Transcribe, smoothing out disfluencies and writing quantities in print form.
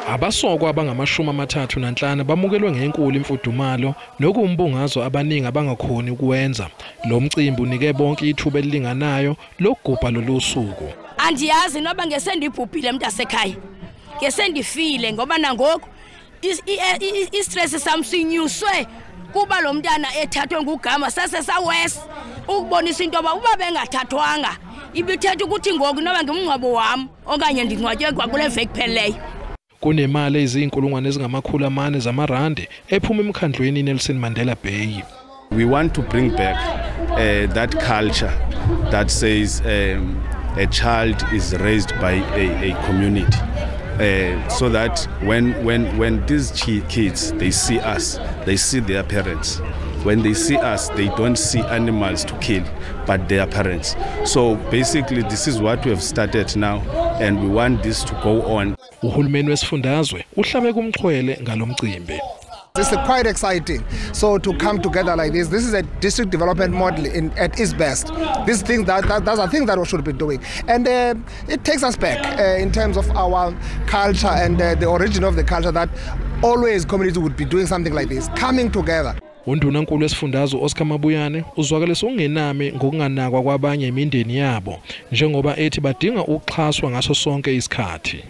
Abasokwa abangama-35 bamukelwe ngenkulu imfudumalo nokumbungazo abaningi abangakhoni ukuwenza. Lo mcimbi unike bonke ithuba elilinganayo lokugubha lolu suku. Andiyazi noba ngesendibhubhile mntasekhaya, ngesendifile ngoba nangoku i-stress sam sinyuswe kuba lo mntana ethathwe ngugama sase sawes ukubonisa into yoba uba bengathathwanga ibithetha ukuthi ngoku noba ngumngcwabo wam okanye ndingcwatywe kwakule veki phelileyo. Kunemali eziyi-400,000 zamarandi ephuma emkhandlweni Nelson Mandela Bay. We want to bring back that culture that says a child is raised by a community, so that when these kids, they see us, they see their parents. When they see us, they don't see animals to kill, but their parents. So basically this is what we have started now, and we want this to go on. Uhulumeni wesifundazwe uhlabe kumxhwele ngalomcimbi. It's quite exciting. So to come together like this, this is a district development model at its best. This thing that's a thing that we should be doing, and it takes us back in terms of our culture and the origin of the culture that always community would be doing something like this, coming together. Undunankulu wesifundazwe Oscar Mabuyane uzwakalisa ukungenami ngokunganakwa kwabanye imindeni yabo njengoba ethi badinga ukuxhaswa ngaso sonke isikhathi.